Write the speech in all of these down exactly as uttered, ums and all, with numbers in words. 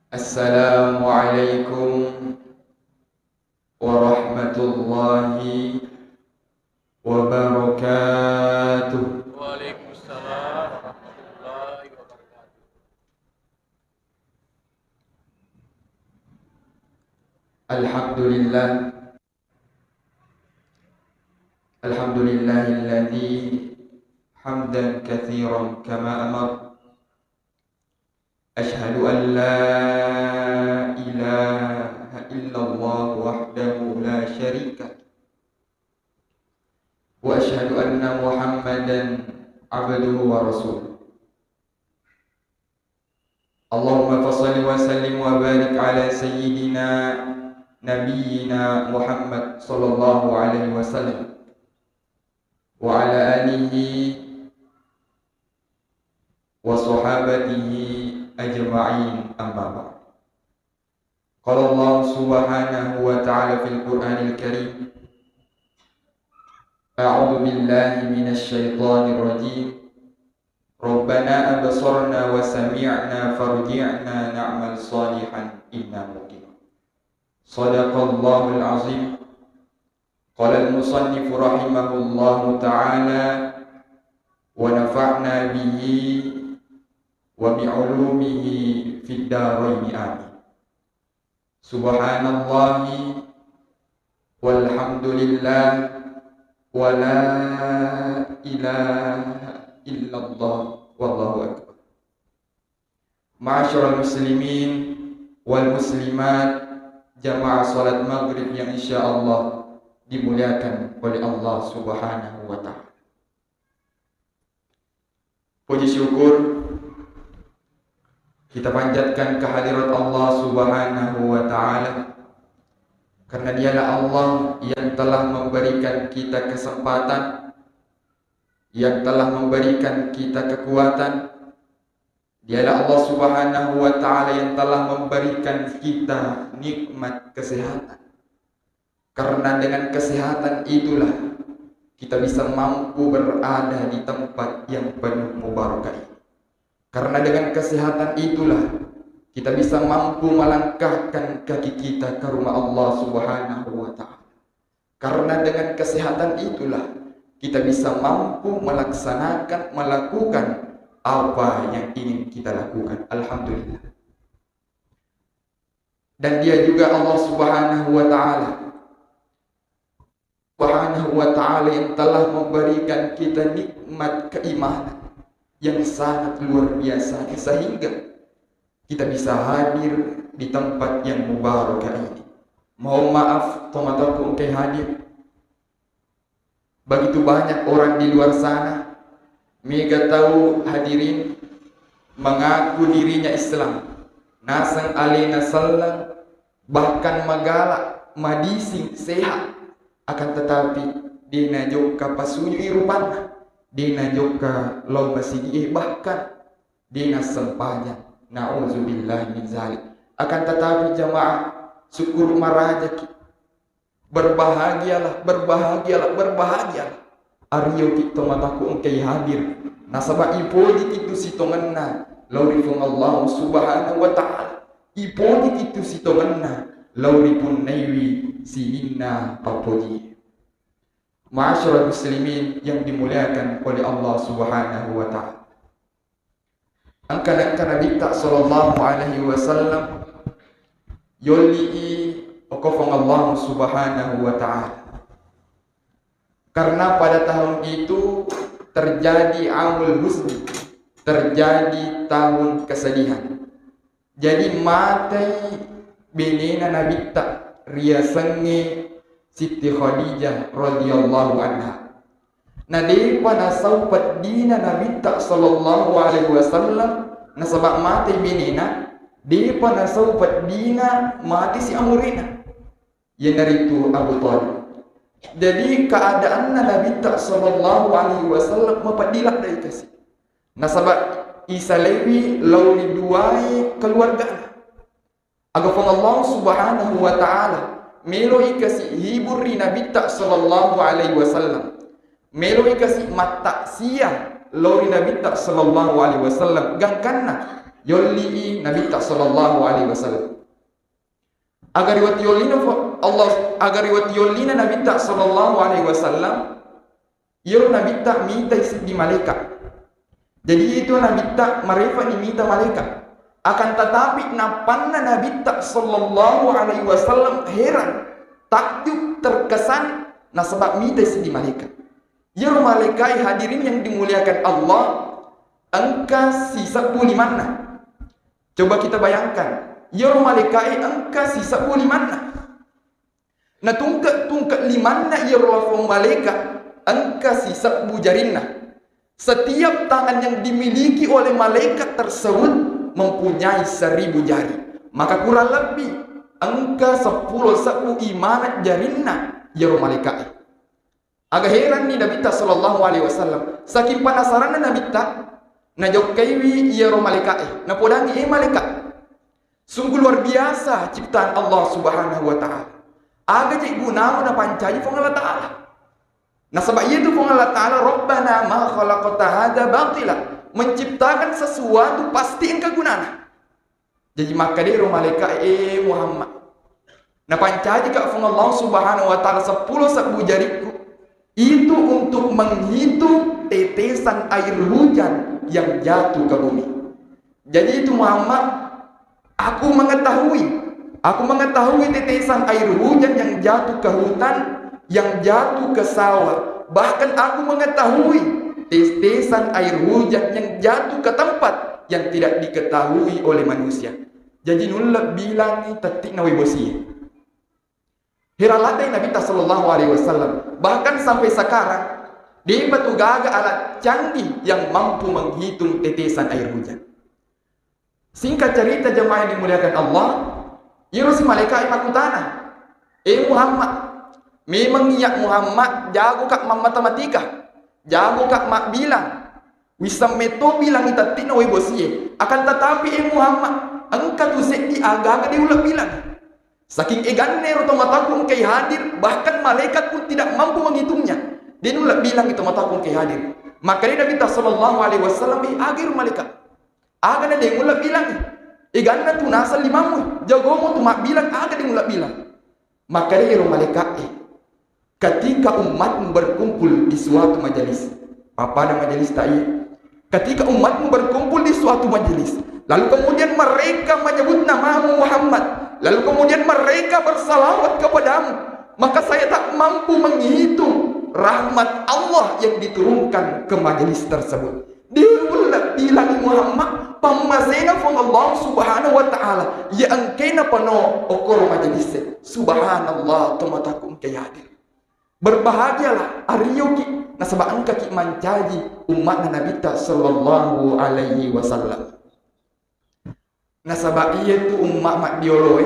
Assalamualaikum warahmatullahi wabarakatuh. Waalaikumsalam warahmatullahi wabarakatuh. Alhamdulillah. Alhamdulillahilladzi hamdan katsiran kama amar. Asyhadu an la ilaha illallah wahdahu la syarika lah. Wa asyhadu anna Muhammadan abduhu wa rasuluh. Allahumma fasalli wa sallim wa barik ala sayyidina nabiyyina Muhammad sallallahu alaihi wasallam wa ala alihi wa sahabatihi ajma'in, amma ba'd. Qala Allah subhanahu wa ta'ala fil Qur'anil Karim, a'udzu billahi minasy syaithanir rajim. Rabbana absarna wa sami'na farji'na na'mal shalihan inna muqinun. Shadaqallahul azim. Qala al-musannifu rahimahullahu ta'ala, wa nafa'na bihi wa bi ulumihi fid daraini, amin. Subhanallahi walhamdulillah wa la ilaha illallah wallahu akbar. Ma'asyiral muslimin wal muslimat, jamaah salat maghrib yang insyaallah dimuliakan oleh Allah Subhanahu wa Ta'ala. Puji syukur kita panjatkan kehadirat Allah Subhanahu wa Ta'ala, karena Dialah Allah yang telah memberikan kita kesempatan, yang telah memberikan kita kekuatan. Dialah Allah Subhanahu wa Ta'ala yang telah memberikan kita nikmat kesehatan. Karena dengan kesehatan itulah kita bisa mampu berada di tempat yang penuh mubarakah ini. Karena dengan kesehatan itulah kita bisa mampu melangkahkan kaki kita ke rumah Allah Subhanahu wa Ta'ala. Karena dengan kesehatan itulah kita bisa mampu melaksanakan, melakukan apa yang ingin kita lakukan. Alhamdulillah. Dan Dia juga Allah Subhanahu wa Ta'ala, Subhanahu wa Ta'ala yang telah memberikan kita nikmat keimanan yang sangat luar biasa, sehingga kita bisa hadir di tempat yang mubarakah ini. Mohon maaf, tomatoku engkai hadir. Begitu banyak orang di luar sana, mega tau hadirin mengaku dirinya Islam, naseng alena selleng, bahkan magala, madising, sehat, akan tetapi de najokka pasujui rupanna, de najokka lao masigie, bahkan de nassempajang. Nauzubillah min zalik. Akan tetapi jamaah, syukur marajaki. Berbahagialah, berbahagialah, berbahagialah. Arioki tomatoku engkai hadir. Nasaba ipojiki tu sitongenna lao ri Puang Allah Subhanahu wa Ta'ala. Ipojiki tu sitongenna lao ripunnaiwi sininna pappoji. Ma'asyiral muslimin yang dimuliakan oleh Allah Subhanahu wa Ta'ala. Engka-, engka Nabitta sallallahu alaihi wasallam yolli'i okko Puang Allah Subhanahu wa Ta'ala. Karena pada tahun itu terjadi amul huzni, terjadi tahun kesedihan. Jadi, matei benena Nabitta, riasengnge Siti Khadijah radhiyallahu anha. Na depa nasau peddina Nabitta sallallahu alaihi wasallam, nasaba matei benena, depa nasau peddina matesi amurena, iyanaritu Abu Thalib. Jadi, keadaanna Nabitta sallallahu alaihi wasallam mapeddi ladde kasi. Nasaba isalaiwi lao ri duae keluargana. Aga Puang Allah Subhanahu wa Ta'ala, meloi kasi hibur ri Nabitta sallallahu alaihi wasallam. Meloi kasi mattaksiah lao ri Nabitta sallallahu alaihi wasallam. Gangkanna, Yolli'i Nabitta sallallahu alaihi wasallam. Aga riwat yollina fo-, Allah, aga riwat yollina Nabitta sallallahu alaihi wasallam, iyaro Nabitta mitai siddi malaika. Jadi itu Nabitta marefa ni mita malaika. Akan tetapi nappanna Nabitta sallallahu alaihi wasallam heran, takjub, terkesan nasaba mitai siddi malaika. Iyaro malaikai, hadirin yang dimuliakan Allah, engka sisebbu limanna. Coba kita bayangkan, iyaro malaikai engka sisebbu limanna. Natungke-tungke limanna iyaro lafong malaika engka sisebbu jarinna. Setiap tangan yang dimiliki oleh malaikat tersebut mempunyai seribu jari. Maka kurang lebih engka seppulo sebbu imana jarinna iyaro malaikai. Aga heranni Nabitta sallallahu alaihi wasallam. Saking penasaranna Nabitta, najokkaiwi iyaro malaikae. Napodangi, "Eh malaika, sungguh luar biasa ciptaan Allah Subhanahu wa Ta'ala. Aga je gunamu napancaji Puang Allah Ta'ala?" Nasaba iyatu Puang Allah Ta'ala, "Rabbana ma khalaqta hadza batila." Menciptakan sesuatu pasti engka gunana. Jaji makkedaro malaika, "Eh Muhammad, napancajika Puang Allah Subhanahu wa Ta'ala seppulo sebbu jarikku itu untuk menghitung tetesan air hujan yang jatuh ke bumi." Jadi itu Muhammad, aku mengetahui, aku mengetahui tetesan air hujan yang jatuh ke hutan, yang jatuh ke sawah. Bahkan aku mengetahui tetesan air hujan yang jatuh ke tempat yang tidak diketahui oleh manusia. Jaji nulle bilangi tetti'na wae bosie. Heran ladde Nabitta sallallahu alaihi wasallam. Bahkan sampai sekarang, de'pa tu gaga alat canggih yang mampu menghitung tetesan air hujan. Singkat cerita, jemaah yang dimuliakan Allah, iyaro si malaikat makkutana, "Eh Muhammad, memang iya Muhammad jagoka mammatematika, jagoka mabbilang, wisseng metto bilangi tetti'na wae bosie, akan tetapi eh Muhammad, engka tu seddi aga-aga de' ulebbilang." Saking eganna ero tomatoakku engkai hadir, bahkan malaikat pun tidak mampu menghitungnya. De' nulle bilangi tomatoakku engkai hadir. Makkeda Nabitta sallallahu alaihi wasallam, "Eh, aga ero malaikat? Aga na de' nulle bilangi? Eganna tu naseng limammu, jagomu tu mabbilang, aga de' nulle bilang?" Makkeda ero malaikat, "Eh, ketika umatmu berkumpul di suatu majelis." Pappada majelis ta iya. "Ketika umatmu berkumpul di suatu majelis, lalu kemudian mereka menyebut namamu Muhammad, lalu kemudian mereka bersalawat kepadamu, maka saya tak mampu menghitung rahmat Allah yang diturunkan ke majelis tersebut." De' ulle bilangi Muhammad, pammasena Puang Allah Subhanahu wa Ta'ala iya engkae napano okkoro majelis e. Subhanallah, tomatoakku engkai hadir. Berbahagialah, arioki, nasaba engkaki mancaji ummatna Nabitta sallallahu alaihi wasallam. Nasaba iyatu umma maddioloe,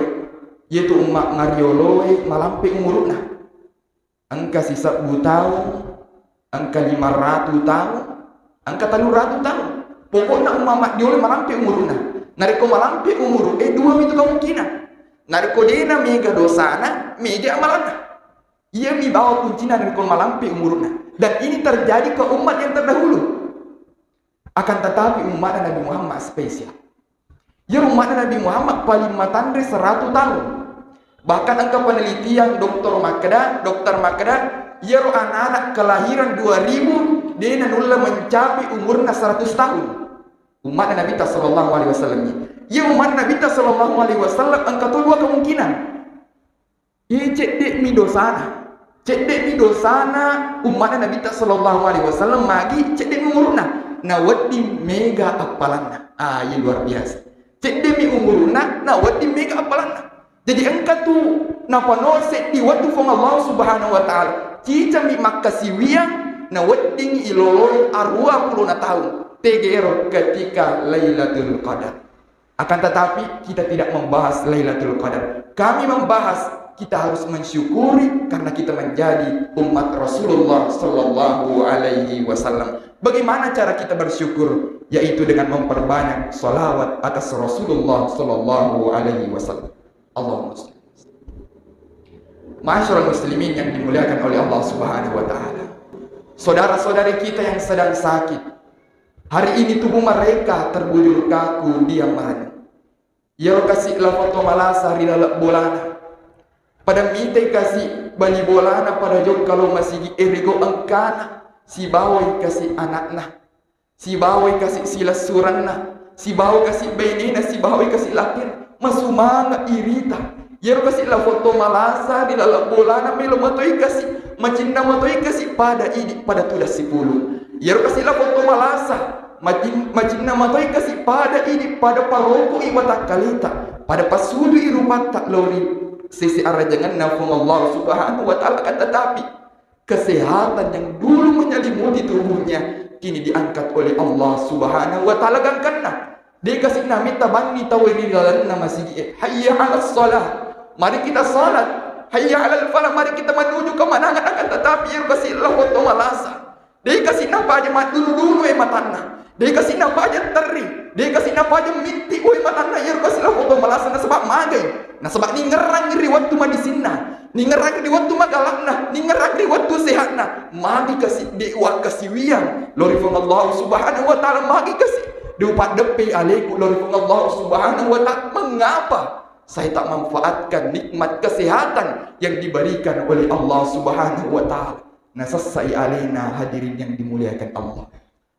iyatu umma marioloe malampe umuru'na. Engka sisebbu taung, engka lima ratu taung, engka tellu ratu taung. Pokokna umma maddioloe malampe umuru'na. Narekko malampe umuru'e, dua mitu kemungkinan. Narekko de'na mega dosana, mega amalanna. Iyami bawang kuncina narekko malampe umuru'na. Dan ini terjadi ke umat yang terdahulu. Akan tetapi umatna Nabi Muhammad spesial. Iyaro umatna Nabi Muhammad paling matanre seratu taung. Bahkan engka penelitian doktor makkeda, dokter makkeda, iyaro anak-anak kelahiran dua ribu de' nanulle mencapai umurna seratus tahun. Umatna Nabitta sallallahu alaihi wasallam. Iya umatna Nabitta sallallahu alaihi wasallam engka to dua kemungkinan. Iye cedde'mi dosana. Cedde'mi dosana ummatna Nabitta sallallahu alaihi wasallam, magi cedde'mi umuru'na, nawedding mega appalanna. Ah, iye luar biasa. Cedde'mi umuru'na, nawedding mega appalanna. Jadi engka tu napano seddi wettu Puang Allah Subhanahu wa Ta'ala. Cicami makkasiwiang, nawedding ilolong aruwa pulona taung. Tegero ketika Lailatul Qadar. Akan tetapi, kita tidak membahas Lailatul Qadar. Kami membahas kita harus mensyukuri karena kita menjadi umat Rasulullah sallallahu alaihi wasallam. Bagaimana cara kita bersyukur? Yaitu dengan memperbanyak salawat atas Rasulullah sallallahu alaihi wasallam. Allahumma shalli. Ma'asyiral muslimin yang dimuliakan oleh Allah Subhanahu wa Ta'ala. Saudara-saudari kita yang sedang sakit, Hari ini tubuh mereka terbujur kaku diam marenung. Iyaro kasi' la foto malasa ri laleng bolana. Pada mitai kasi' bali bolana pada jokka lao masigi, erego engkana, sibawai kasi' ana'na, sibawai kasi' silessurenna, sibawai kasi' bainena, sibawai kasi' lakena. Masumanga' irita. Iyaro kasi' la foto malasa ri laleng bolana melo matoi kasi', macinna matoi kasi' pada idi' pada tudang sipulung. Iyaro kasi' la foto malasa, macin-, macinna matoi kasi' pada idi' pada parokoi watakkaleta, pada pasudui rupatta lao ri sese arajangenna Puang Allah Subhanahu wa Ta'ala, akan tetapi kesehatan yang dulu menyelimuti tubuhnya kini diangkat oleh Allah Subhanahu wa Ta'ala gangkanna. De' kasi' namitta banni tau ri lalenna masigi'e, "Hayya 'alas shalah, mari kita salat. Hayya 'alal falah, mari kita menuju kemenangan." Akan tetapi iyaro kasi' la foto malasa, de' kasi' napaja maddulu-dulu e matanna, de' kasi' napaja terri, de' kasi' napaja mitti' wae matanna iyaro kasi' la foto malasa, nasaba' magai, nasaba' ningerrangngi ri wettu madisinna, ningerrangngi ri wettu magala'na, ningerrangngi ri wettu sehatna. Magi kasi' de' wakkasiwiang lao ri Puang Allah Subhanahu wa Ta'ala, magi kasi' de' upaddeppe aleku lao ri Puang Allah Subhanahu wa Ta'ala. Mengapa saya tak manfaatkan nikmat kesehatan yang diberikan oleh Allah Subhanahu wa Ta'ala? Nasessai alena, hadirin yang dimuliakan Allah.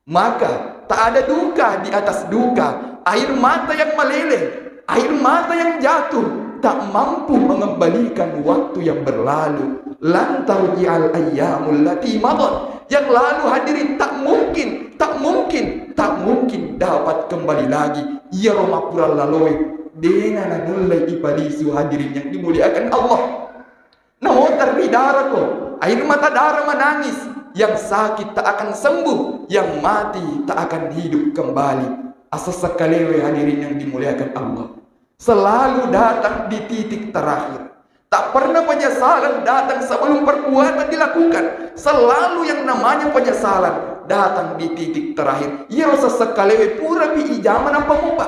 Maka tak ada duka di atas duka, air mata yang meleleh, air mata yang jatuh tak mampu mengembalikan waktu yang berlalu. Lan tarji'al ayyamul lati madat. Yang lalu, hadirin, tak mungkin, tak mungkin, tak mungkin dapat kembali lagi. Iyaro mappura laloe, de'na nanullei ipalisu, hadirin yang dimuliakan Allah. Namotar ri darako, air mata darah menangis. Yang sakit tak akan sembuh, yang mati tak akan hidup kembali. Asessakalewe, hadirin yang dimuliakan Allah, selalu datang di titik terakhir. Tak pernah penyesalan datang sebelum perbuatan dilakukan. Selalu yang namanya penyesalan datang di titik terakhir. Iyaro sessakalewe purapi ijama nappa mupa.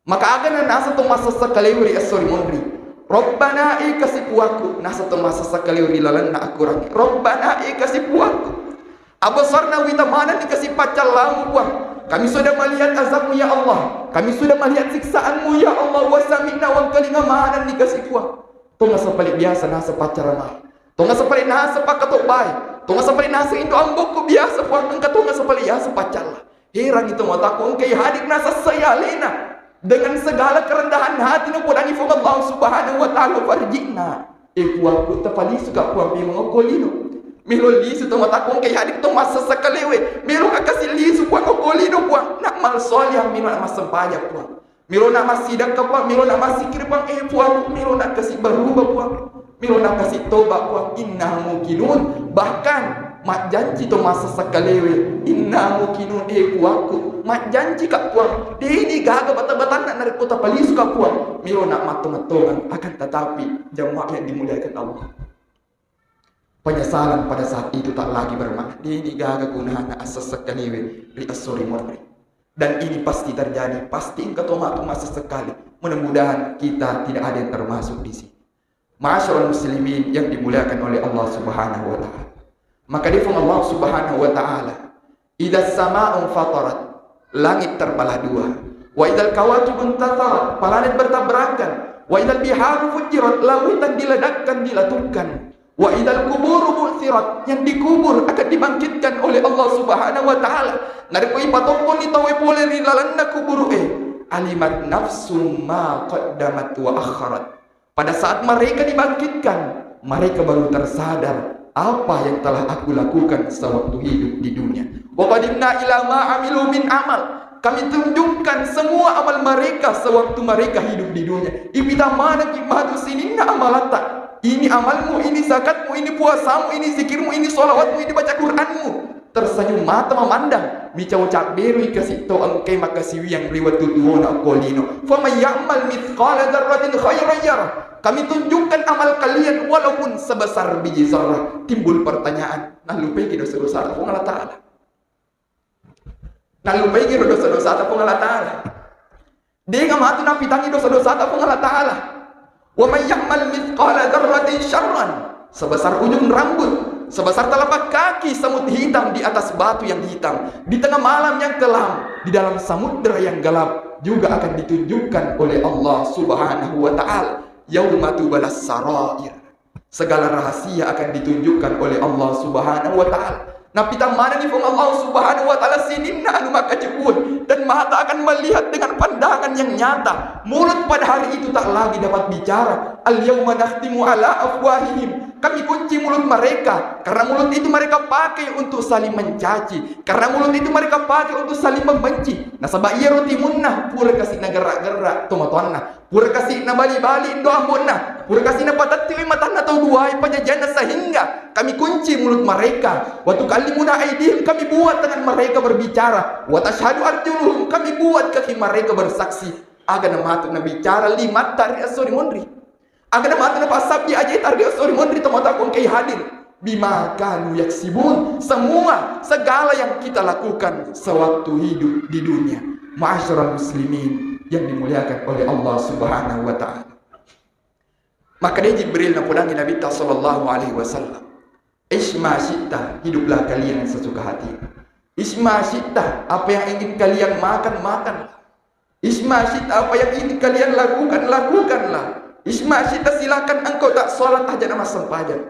Maka aga na naseng to massessakalewe ri esso ri munri, "Rabbana, e kasi' Puakku," naseng to massessakalewe ri lalenna akurangnge, "Rabbana, e kasi' Puakku, absarna, wita manenni kasi' paccallamu, Puang. Kami sudah melihat azabmu, ya Allah. Kami sudah melihat siksaanmu, ya Allah. Wa sami'na, wengkalinga manenni kasi', Puang." Tonga sapale biasa naseng paccarama. Tonga sapale naseng pakkatobbae. Tonga sapale naseng indo' ambo'ku biasa, Puang, engka tonga sapale yaseng paccalla. Heranni to matakku engkai hadir nasessai alena. Dengan segala kerendahan hati napodangi Puang Allah Subhanahu wa Ta'ala, farji'na. E Puakku, tapalisu ka Puang, memang okko lino. Melo lisu to matakku engkai hadir to massessakalewe. Melo ka kasi' lisu, Puang, okko lino, Puang. Nak mal solehan, melo nak massempajang, Puang. Melo nak massidakka, Puang. Melo nak massikiri, Puang. E Puakku, melo nak kasi' baruba, Puang. Melo nak kasi' toba, Puang. Inna muqinun. Bahkan majjanci to massessakalewe, "Inna muqinun, e Puakku, majjanci ka, Puang, de'ni gaga bata-batanna narekko tapalisu ka, Puang." Melo nak mattonga-tongang, akan tetapi, jamaah yang dimuliakan Allah, penyesalan pada saat itu tak lagi bermakna. De'ni gaga gunana assessakalewe ri esso ri munri. Dan ini pasti terjadi, pasti engka to matu massessakale. Mudah-mudahan kita tidak ada yang termasuk di sini. Ma'asyiral muslimin yang dimuliakan oleh Allah Subhanahu wa Ta'ala. Maka difung Allah Subhanahu wa Ta'ala, "Idza sama'u fatarat," langit terbelah dua. "Wa idzal kawakibu intatharat," planet bertabrakan. "Wa idzal biharu fujirat," lautan diledakkan, dilatukkan. "Wa idzal kuburu bu'tsirat," yang dikubur akan dibangkitkan oleh Allah Subhanahu wa Ta'ala. Narekko ipatokkoni tauwe pole ri lalenna kuburu'e, "Alimat nafsum ma qaddamat wa akharat." Pada saat mereka dibangkitkan, mereka baru tersadar, "Apa yang telah aku lakukan sewaktu hidup di dunia?" "Wa qadimna ila ma amilu min amal." Kami tunjukkan semua amal mereka sewaktu mereka hidup di dunia. Ipita manengki matu sininna amalatta. Ini amalmu, ini zakatmu, ini puasamu, ini zikirmu, ini sholawatmu, ini baca Qur'anmu. Tersenyum mata memandang, micau cabberui kasi' to engkai makasiwiang ri wettu tuona okko lino. "Faman ya'mal mithqala dzarratin khairan yarah." Kami tunjukkan amal kalian walaupun sebesar biji zarrah. Timbul pertanyaan, nallupaiki dosa-dosata Puang Allah Ta'ala? Nallupaiki ro dosa-dosata Puang Allah Ta'ala? De'ga matu napitangngi dosa-dosata Puang Allah Ta'ala. "Wa may ya'mal mithqala dzarratin syarran," sebesar ujung rambut, sebesar telapak kaki semut hitam di atas batu yang hitam, di tengah malam yang kelam, di dalam samudera yang gelap, juga akan ditunjukkan oleh Allah Subhanahu wa Ta'ala. Yauma tubalas sarair. Segala rahasia akan ditunjukkan oleh Allah Subhanahu wa Ta'ala. Napitammanani Puang Allah Subhanahu wa Ta'ala sininna anu makkacubbuan, dan mata akan melihat dengan pandangan yang nyata. Mulut pada hari itu tak lagi dapat bicara. Al-yauma nakhtimu ala afwahihim. Kami kunci mulut mereka, karena mulut itu mereka pakai untuk saling mencaci, karena mulut itu mereka pakai untuk saling membenci. Nasaba iyaro timunna pura kasi nagerra-gerra tomatoanna. Pura kasi nabali-bali indo ambo'na, pura kasi napatettiwi matanna tau duae pajajianna, sehingga kami kunci mulut mereka. Wa tukallimuna aidihim, kami buat tangan mereka berbicara. Wa tasyhadu arjuluhum, kami buat kaki mereka bersaksi. Aga namatu nabicara limatta ri esso ri monri. Aga namatu napassabbi ajeta ri esso ri monri, tomatoakku engkai hadir. Bima kanu yaksibun, semua segala yang kita lakukan sewaktu hidup di dunia. Ma'asyiral muslimin yang dimuliakan oleh Allah Subhanahu wa Ta'ala. Maka dia Jibril napodangi Nabitta sallallahu alaihi wasallam, "Ish ma syi'ta, hiduplah kalian sesuka hati. Ish ma syi'ta, apa yang ingin kalian makan, makanlah. Ish ma syi'ta, apa yang ingin kalian lakukan, lakukanlah. Ish ma syi'ta, silakan engkau tak sholat aja nama sempajang.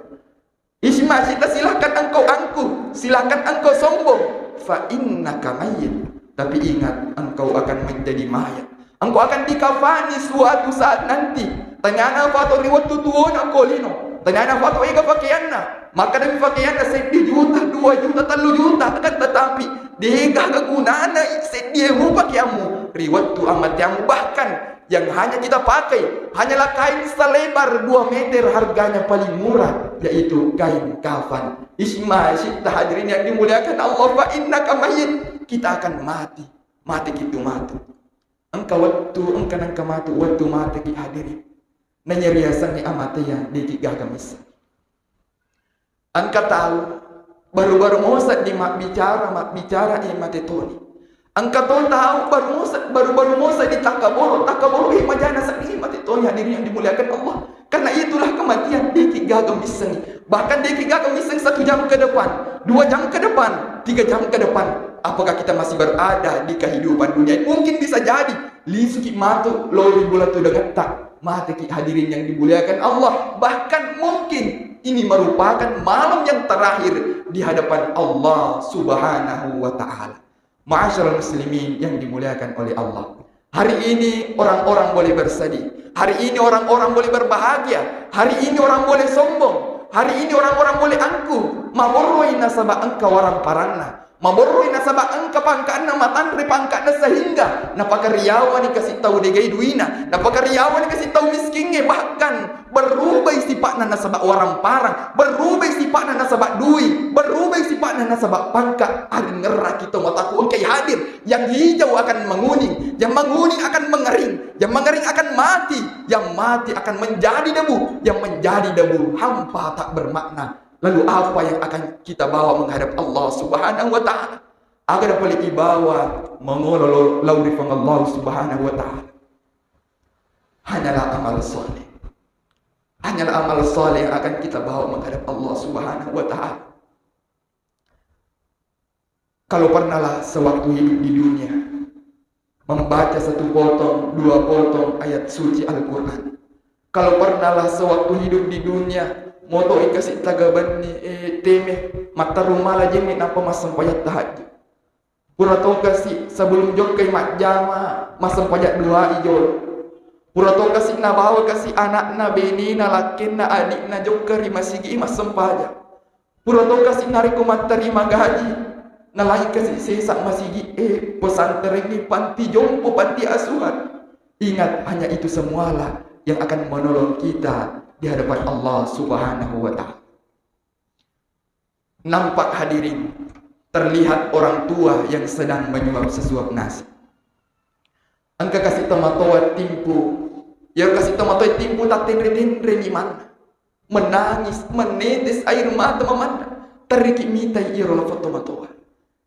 Ish ma syi'ta, silakan engkau angkuh, silakan engkau sombong. Fa innaka mayyit. Tapi ingat, engkau akan menjadi mayat. Engkau akan dikafani suatu saat nanti." Tanyana fato ri wettu tuona ko lino. Tanyana fato ega pakeanna. Maka demi pakeanna seddi juta, dua juta, tellu juta. Akan tetapi, degaga gunana seddi ewu pakeammu ri wettu amateammu. Bahkan yang hanya kita pakai hanyalah kain selebar dua meter, harganya paling murah, yaitu kain kafan. Ish ma syi'ta, hadirin yang dimuliakan Allah, fa innaka mayyit. Kita akan mati. Mati kitu matu. Engka wettu, engka nengka matu wettu mateki, hadirin. Nanya riasengnge amateang, deki gaga misseng. Engka tau baru-baru mosa di mabbicara, mabbicara, eh, mate toni. Engka to tau baru mosa, baru-baru mosa di takkaboro, takkaboro, eh, majana seddi, mate toni, hadirin yang dimuliakan Allah. Karena itulah kematian, deki gaga missengi. Bahkan deki gaga misseng satu jam ke depan, dua jam ke depan, tiga jam ke depan. Apakah kita masih berada di kehidupan dunia? Mungkin bisa jadi lisuki matu lao ri bola tudangetta, mateki, hadirin yang dimuliakan Allah. Bahkan mungkin ini merupakan malam yang terakhir di hadapan Allah Subhanahu wa Ta'ala. Ma'asyiral muslimin yang dimuliakan oleh Allah, hari ini orang-orang boleh bersedih, hari ini orang-orang boleh berbahagia, hari ini orang boleh sombong, hari ini orang-orang boleh angkuh. Maborroi nasaba engka waramparanna. Maborroi nasaba engka pangka'na, matanre pangka'na, sehingga napakariawani kasi tau degai duina, napakariawani kasi tau miskingnge, bahkan berrubai sipa'na nasaba waramparang, berrubai sipa'na nasaba dui, berrubai sipa'na nasaba pangka. Adengngerraki to mataku engkai hadir, yang hijau akan menguning, yang menguning akan mengering, yang mengering akan mati, yang mati akan menjadi debu, yang menjadi debu hampa tak bermakna. Lalu apa yang akan kita bawa menghadap Allah Subhanahu wa Ta'ala? Aga pale ibawa mangolo lao ri Puang Allah Subhanahu wa Ta'ala? Hanyalah amal soleh. Hanyalah amal soleh yang akan kita bawa menghadap Allah Subhanahu wa Ta'ala. Kalau pernahlah sewaktu hidup di dunia membaca satu potong, dua potong ayat suci Al-Quran. Kalau pernahlah sewaktu hidup di dunia, moto'i kasi tagabenni, eh, teme, mattarung mala jenne nappa massempajang tahajud. Pura to kasi sebelum jokkai majjama, massempajang duai jolo. Pura to kasi nabawa kasi anakna, benena, lakkenna, adikna jokka ri masigi massempajang. Pura to kasi narekko mattarima gaji, nalai kasi sesa masigi e, pesantren ni, panti jompo, panti asuhan. Ingat, hanya itu semualah yang akan menolong kita di hadapan Allah Subhanahu wa Ta'ala. Nampak, hadirin, terlihat orang tua yang sedang menyuap sesuap nasi. Engka kasi tomatoa timpu, ya kasi tomatoa timpu tattenre-tenre limanna. Menangis, menetes air mata mamanna. Terriki mitai iyaro lafo tomatoa.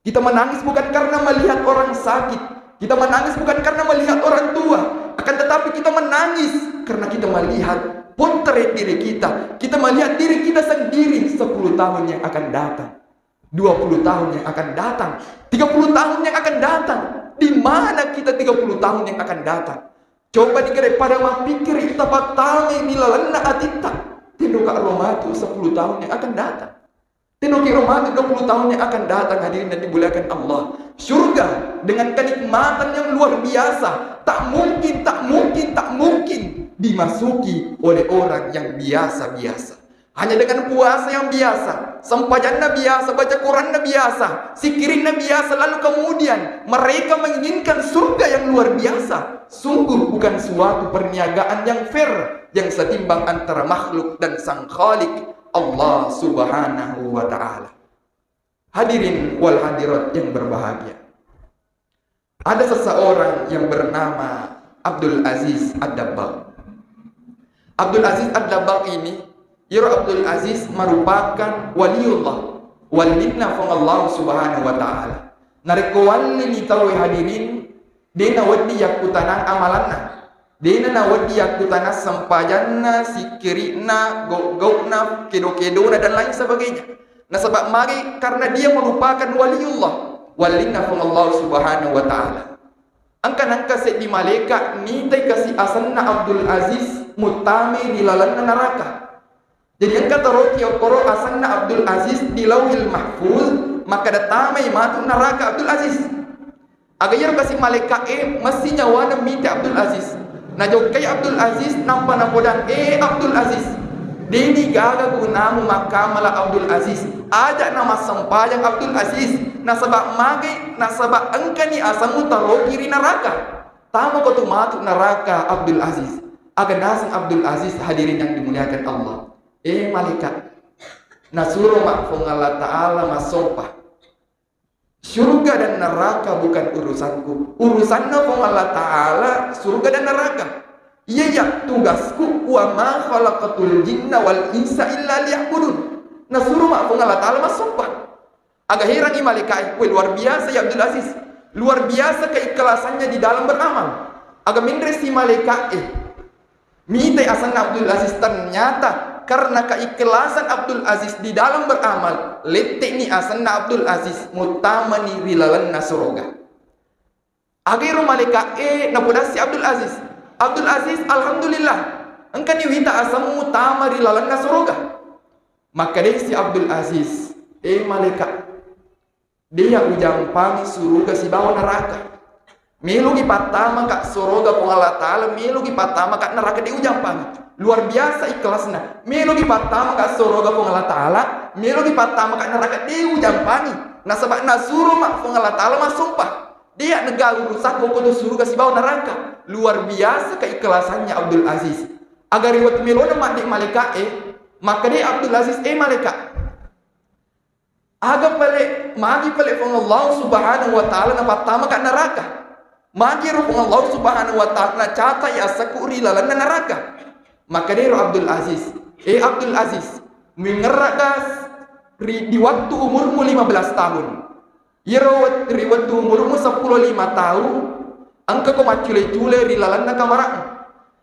Kita menangis bukan karena melihat orang sakit. Kita menangis bukan karena melihat orang tua. Akan tetapi kita menangis karena kita melihat Potret diri kita, kita melihat diri kita sendiri sepuluh tahun yang akan datang, dua puluh tahun yang akan datang, tiga puluh tahun yang akan datang. Di mana kita tiga puluh tahun yang akan datang? Coba digere pada mappikiri, tapattamai ri lalenna atitta. Tenroka ro matu sepuluh tahun yang akan datang. Tenroki ro matu dua puluh tahun yang akan datang, hadirin yang dimuliakan Allah. Surga dengan kenikmatan yang luar biasa, tak mungkin, tak mungkin, tak mungkin dimasuki oleh orang yang biasa-biasa. Hanya dengan puasa yang biasa, sempajanna biasa, baca Quranna biasa, sikirinna biasa, lalu kemudian mereka menginginkan surga yang luar biasa. Sungguh bukan suatu perniagaan yang fair, yang setimbang antara makhluk dan Sang Khalik, Allah Subhanahu wa Ta'ala. Hadirin wal hadirat yang berbahagia, ada seseorang yang bernama Abdul Aziz Ad-Dabbagh. Abdul Aziz Ad-Dabbagh ini, iyaro Abdul Aziz merupakan waliullah, walinna Puang Allah Subhanahu wa Ta'ala. Narekko wallini tauwe, hadirin, de nawedding yakkutanang amalanna. Dena nawedding yakkutanang sempajanna, sikkiri'na, gau-gau'na, kedo-kedona, dan lain sebagainya. Nasaba magi? Karena dia merupakan waliullah, walinna Puang Allah Subhanahu wa Ta'ala. Engka nengka seddi malaika nitai kasi asenna Abdul Aziz muttamai ri lalenna naraka. Jadi engka taroki okkoro asenna Abdul Aziz di Lauhil Mahfuz, makkeda tamai matu naraka Abdul Aziz. Aga iyaro kasi malaika e messi nyawana mite Abdul Aziz. Najokkai Abdul Aziz nampa napodang, "Eh Abdul Aziz, deni gaga gunamu makkamala Abdul Aziz. Aja na massempajang Abdul Aziz. Nasaba magi? Nasaba engkani asemmu taroki ri naraka. Tamako tu matu naraka Abdul Aziz." Aga naseng Abdul Aziz, hadirin yang dimuliakan Allah. Eh malaikat, nasuro ma Puang Allah Ta'ala massompa. Surga dan neraka bukan urusanku. Urusanna Puang Allah Ta'ala surga dan neraka. Iya, iya, tugasku, "Wa ma khalaqtul jinna wal insa illa liya'budun." Nasuro ma Puang Allah Ta'ala massompa. Aga herangi malaika e, "Weh, luar biasa ya Abdul Aziz. Luar biasa keikhlasannya di dalam beramal." Aga menre si malaika e. Mitai asenna Abdul Aziz, ternyata karena keikhlasan Abdul Aziz di dalam beramal, lette'ni asenna Abdul Aziz, muttamani ri lalenna suroga. Agero malaika e, napodassi Abdul Aziz, "Abdul Aziz, alhamdulillah, engkani wita asemmu tama ri lalenna suroga." Makkedai si Abdul Aziz, "Eh malaika, deya ujampangi suruga sibawa neraka. Meloki pattamaka suruga Puang Allah Ta'ala, meloki pattamaka neraka, de ujampangi." Luar biasa ikhlasna. "Meloki pattamaka suruga Puang Allah Ta'ala, meloki pattamaka neraka, de ujampangi. Nasaba nasuro ma Puang Allah Ta'ala massompa. Deya nega urusakku ko tu suruga sibawa neraka." Luar biasa keikhlasannya Abdul Aziz. Aga ri wettu melona madde malaika e, makkeda Abdul Aziz, "Eh malaika, aga pale, magi pale Puang Allah Subhanahu wa Ta'ala napattamaka neraka? Magi ro Puang Allah Subhanahu wa Ta'ala nacatai asakku ri lalenna neraka?" Makkedaro Abdul Aziz, "Eh Abdul Aziz, muingerraga ri, di waktu umurmu lima belas tahun? Iyaro wet-, ri wettu umurmu seppulo lima taung, engkako maccule-cule ri lalenna kamara'mu.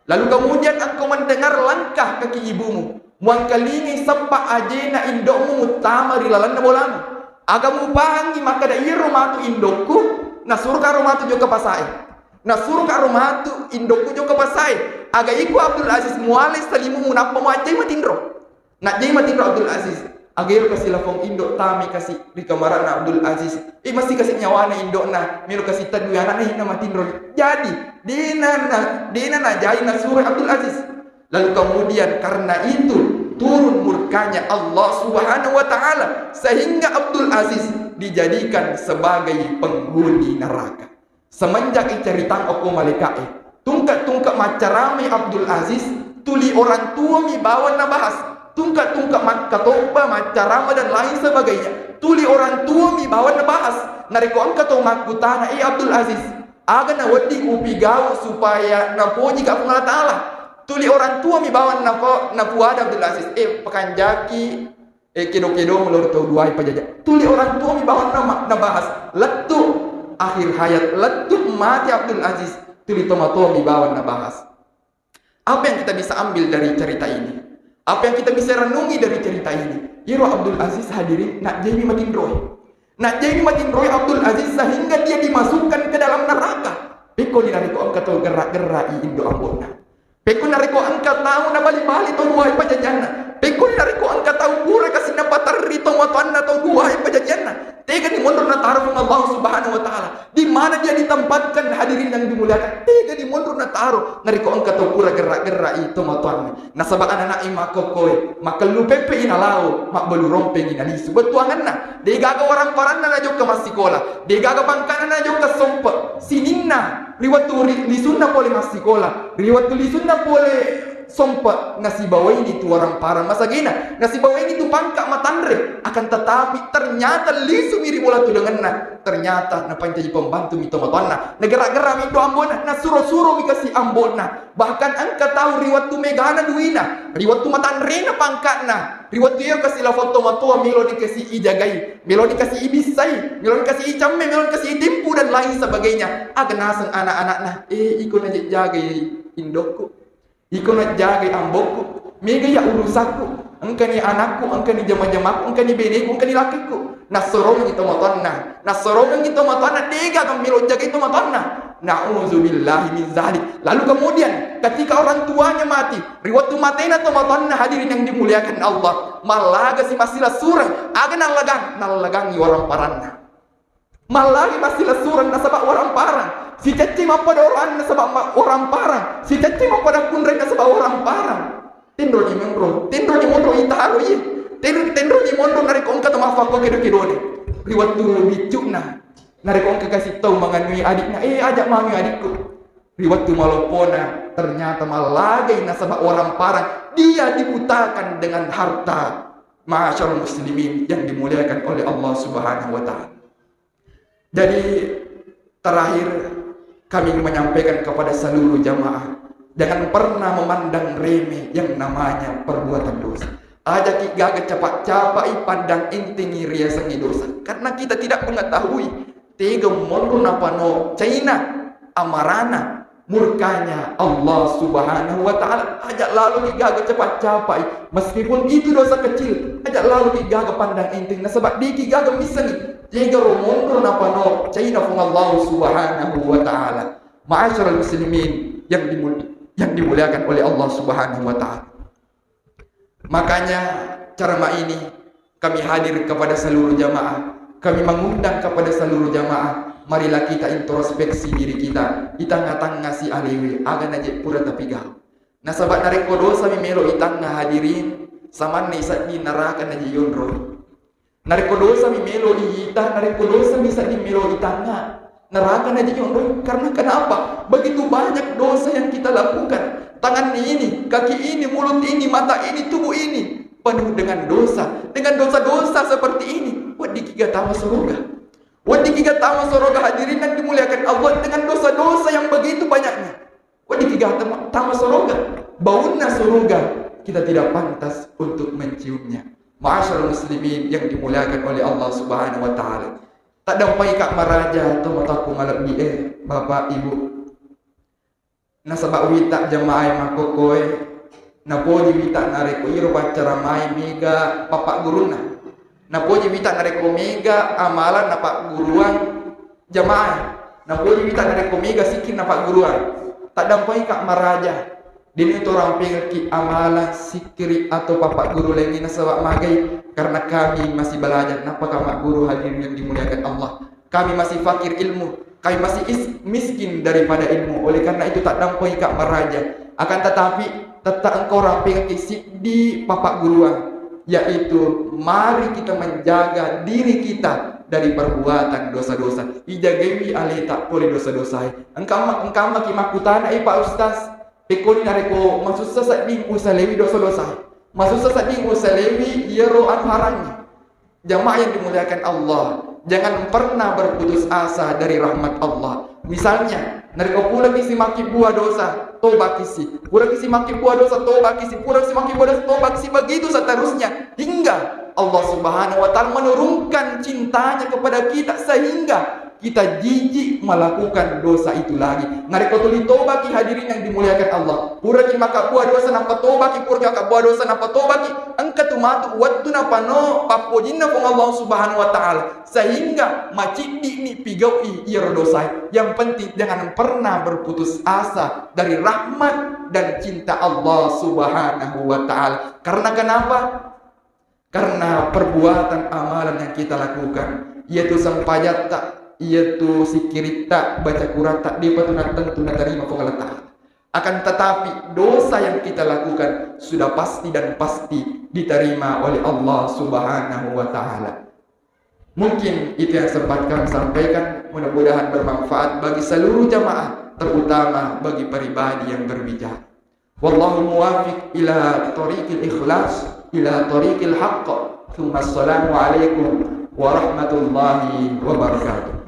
Lalu kemudian engkau mendengar langkah kaki ibumu, muangkalingai seppa ajena indo'mu muttama ri lalenna bolamu. Aga mupahangngi makkeda iyaro matu indokku, nasuroka ro matu jokka pasae. Nasuroka ro matu indokku jokka pasae. Aga iko Abdul Aziz mualai salimumu nappa muajjai matinro?" Najjai matinro Abdul Aziz. Agero kasi lapong indo, tami kasi ri kamarana Abdul Aziz. Eh, masih kasi nyawana indokna, melo kasi tadui anakna, hina matinro. Jadi, dena na, dena najai nasuro Abdul Aziz. Lalu kemudian karena itu turun murkanya Allah Subhanahu wa Ta'ala, sehingga Abdul Aziz dijadikan sebagai penghuni neraka. Semenjak icaritang okko malaika e, tungke-tungke maccaramai Abdul Aziz, tuli orang tuami bawang nabahas. Tungke-tungke makkatobba, maccarama dan lain sebagainya, tuli orang tuami bawang nabahas. Narekko engka to makkutana, "Eh Abdul Aziz, aga nawedding upigau supaya napojika Puang Allah Ta'ala?" Tuli orang tuami bawang napo-, napuada Abdul Aziz, "Eh, pakanjaki, eh, kedo-kedo meloro tau duai pajaja." Tuli orang tuami bawang nama-, nabahas. Lettu akhir hayat, lettu mati Abdul Aziz, tuli tomatoami bawang nabahas. Apa yang kita bisa ambil dari cerita ini? Apa yang kita bisa renungi dari cerita ini? Iro Abdul Aziz, hadirin, najjaimi matinroi. Najjaimi matinroi Abdul Aziz sehingga dia dimasukkan ke dalam neraka. Pekkoni narekko engka tau gerra-gerrai indo ambo'na. Pekkoni narekko engka tau nabali-bali tau duae pajajianna. Pekkoni narekko engka tau pura kasi napaterri tomatoanna tau duae pajajianna. Tegani monro nataro Puang Allah Subhanahu wa Ta'ala. Di mana dia ditempatkan, hadirin yang dimuliakan? Tegani monro nataro narekko engka tau pura gerra-gerrai tomatoanna. Nasaba anana'e makkokkoe, makkellu peppe'i nalao, mabbalu rompengi nalisu. Bettuangenna, degaga waramparanna najokka massikola, degaga pangka'na najokka sompe. Sininna ri wettu ri-, lisunna pole massikola, ri wettu lisunna pole sompe, nasibawaini tu waramparang masagena, nasibawaini tu pangka matanre. Akan tetapi ternyata lisumi ri bola tudangenna, ternyata napancaji pembantu mi tomatoanna, nagerra-gerra mi do ambo'na, nasuro-suro mi kasi ambo'na. Bahkan engka tau ri wettu megana duina, ri wettu matanrena pangka'na, ri wettu iya kasi lafo tomatoa meloni kasi ijagai, meloni kasi ibissai, meloni kasi icamme, meloni kasi itimpu dan lain sebagainya. Aga naseng anak-anakna, eh, iko najajjagai indokku. Iko najjagai ambokku, mega iya urusakku, engkani anakku, engkani jama-jamakku, engkani beneku, engkani lakekku. Nassorongengngi tomatoanna, nassorongengngi tomatoanna, degaga melo jagai tomatoanna. Na'udzubillahi min zalik. Lalu kemudian, ketika orang tuanya mati, ri wettu matena tomatoanna, hadirin yang dimuliakan Allah, mallaga si massilasureng, aga nallagang, nallagangngi waramparanna. Mallagi massilasureng nasaba waramparan. Sicacci mappada oroanna nasaba ma-, waramparan. Sicacci mappada kunrai nasaba waramparan. Tenroni monro, tenroni monro itaro iye. Ten-, tenroni monro narekko engka to maffakko kedo-kedone. Ri wettu biccu'na. Narekko engka kasi tau manganui adikna, eh, aja manui adikku. Ri wettu maloppona, ternyata mallagai nasaba waramparan. Dia dibutakan dengan harta. Ma'asyiral muslimin yang dimuliakan oleh Allah Subhanahu wa Ta'ala. Jadi, terakhir, kami menyampaikan kepada seluruh jamaah, jangan pernah memandang remeh yang namanya perbuatan dosa. Aja ki gaga capak-capai pandang entengi riasengnge dosa. Karena kita tidak mengetahui tega monro napano caina amarana murkanya Allah Subhanahu wa Ta'ala. Aja lalo ki gaga capak-capai, meskipun itu dosa kecil, aja lalo ki gaga pandang enteng, nasaba de ki gaga missengi tega ro monro napano caina Puang Allah Subhanahu wa Ta'ala. Ma'asyiral muslimin yang dimul-, yang dimuliakan oleh Allah Subhanahu wa Ta'ala. Makanya, ceramah ini kami hadir kepada seluruh jamaah, kami mengundang kepada seluruh jamaah, marilah kita introspeksi diri kita. Itangnga-tangnga si alewe, aga naje pura tapigau. Nasaba narekko dosa mi melo itangnga, hadirin, samanna isedding naraka naje yonroi. Narekko dosa mi melo iita, narekko dosa mi sedding melo itangnga, neraka naji yonroi. Karena kenapa? Begitu banyak dosa yang kita lakukan. Tangan ini, kaki ini, mulut ini, mata ini, tubuh ini penuh dengan dosa. Dengan dosa-dosa seperti ini, wedding kiga tama suruga. Wedding kiga tama suruga, hadirin yang dimuliakan Allah, dengan dosa-dosa yang begitu banyaknya. Wedding kiga tama, tama suruga. Baunna suruga, kita tidak pantas untuk menciumnya. Ma'asyiral muslimin yang dimuliakan oleh Allah Subhanahu wa Ta'ala. Taddampai ka maraja tomatoakku malebbi e, Bapak, Ibu. Nasaba wita jamaah e makkokkoe, napoji wita narekko iro paccaramae mega pappagurunna. Napoji wita narekko mega amalan napagguruang jamaah. Napoji wita narekko mega sikkiri napagguruang. Taddampai ka maraja. Deni to rampengekki amalan sikkiri atau pappaguru lainnya nasaba magai, karena kami masih belajar. Nappa ka magguru, hadirin yang dimuliakan Allah? Kami masih fakir ilmu, kami masih is-, miskin daripada ilmu. Oleh karena itu, taddampai ka maraja. Akan tetapi, tetap engkau rampengekki siddi papagguruan, yaitu mari kita menjaga diri kita dari perbuatan dosa-dosa. Ijagaiwi aleta pole dosa-dosae. Engkamma, engkammaki makkutana, "Eh, Pak Ustaz, pekkoni narekko masussa sedding usalewi dosa-dosae? Masussa sedding usalewi iyaro anu harangnge?" Jamaah yang dimuliakan Allah, jangan pernah berputus asa dari rahmat Allah. Misalnya, narekko puraki si makkibbuwa dosa, tobaki si. Puraki si makkibbuwa dosa, tobaki si. Puraki si makkibbuwa dosa, tobaki si. Begitu seterusnya. Hingga Allah Subhanahu wa Ta'ala menurunkan cintanya kepada kita, sehingga Kita jijik melakukan dosa itu lagi. Narekko tuli tobaki, hadirin yang dimuliakan Allah, puraki makabbua dosa nampa tobaki, puraki makabbua dosa nampa tobaki, engka tu matu wettu napano pappojinna Puang Allah Subhanahu wa Ta'ala, sehingga maciddi ni pigau'i iyaro dosae. Yang penting, jangan pernah berputus asa dari rahmat dan cinta Allah Subhanahu wa Ta'ala. Karena kenapa? Karena perbuatan amalan yang kita lakukan, yaitu sempajatta, yaitu sikkiritta, baca Quratta, depa tu nattentu natarima Puang Allah Ta'ala. Akan tetapi, dosa yang kita lakukan sudah pasti dan pasti diterima oleh Allah Subhanahu wa Ta'ala. Mungkin itu yang sempat kami sampaikan, mudah-mudahan bermanfaat bagi seluruh jamaah, terutama bagi pribadi yang berbicara. Wallahu muwafiq ila tariqil ikhlas, ila tariqil haqq. Tsumma assalamu alaikum warahmatullahi wabarakatuh.